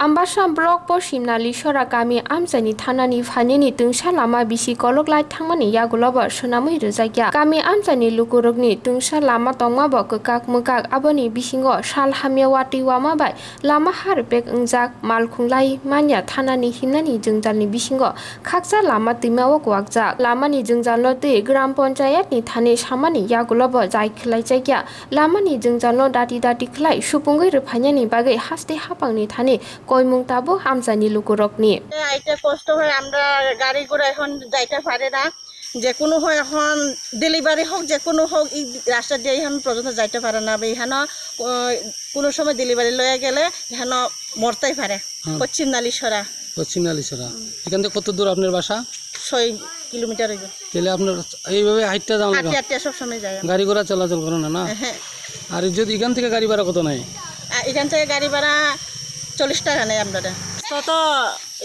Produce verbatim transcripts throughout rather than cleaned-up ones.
Ambasa block Poschim Nalisora kami amchaini thanani phainani twngsa lama bisi kolok lai thangmani yagulobo swnamwi rwjakya. Kami amchaini lukurokni twngsa lama tongmabo kwkak mwkak, aboni bisingo sal hamya watwi wama bai lama ha rwpek wngjak, malkhung lai manya thanani himnani jwngjalni bisingo khaksa lama twimao kwakjak. Lamani jwngjalno twi Gram Panchayatni thani samani yagulobo jai khwlaijakya. Lamani jwngjalno dati dati khlai supungwi rwphainani bagwi haste hapangni thani koimung tabuk amchaini lukurokni. আইতে কষ্ট হয়, আমরা গাড়ি ঘোড়া এখন যাইতে পারে না, যে কোনো হয় এখন ডেলিভারি হোক, যে কোনো হোক, এই রাস্তা দিয়ে এখন পর্যন্ত যাইতে পারে না। এখানে কোনো সময় ডেলিভারি লয়ে গেলে এখানে মরতেই পারে। হ্যাঁ। পশ্চিম নালিশরা। পশ্চিম নালিশরা। এখান থেকে কত দূর আপনার বাসা? ছয় কিলোমিটার হইব। তাহলে আপনার এইভাবে হাঁটতে যাওয়া লাগে? হাঁটতে হাঁটতে সব সময় যাই আমরা। গাড়ি ঘোড়া চলাচল করে না, না? হ্যাঁ। আর যদি এখান থেকে গাড়ি ভাড়া কত নেয়? আর এখান থেকে গাড়ি ভাড়া চল্লিশ টাকা নেয় আমরা। তো তো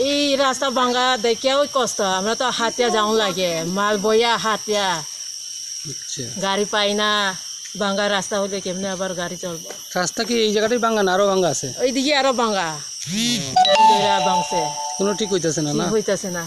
এই রাস্তা ভাঙা দেখিয়াও কষ্ট, আমরা তো হাতিয়া যাওয়া লাগে, মাল বইয়া হাতিয়া। আচ্ছা। গাড়ি পাই না, ভাঙা রাস্তা হলে কেমনে আবার গাড়ি চলবো? রাস্তা কি এই জায়গাটাই ভাঙা না আরো ভাঙা আছে? ওইদিকে আরো ভাঙা। এরা ভাঙছে। কোনো ঠিক হইতেছে না, না? ঠিক হইতেছে না।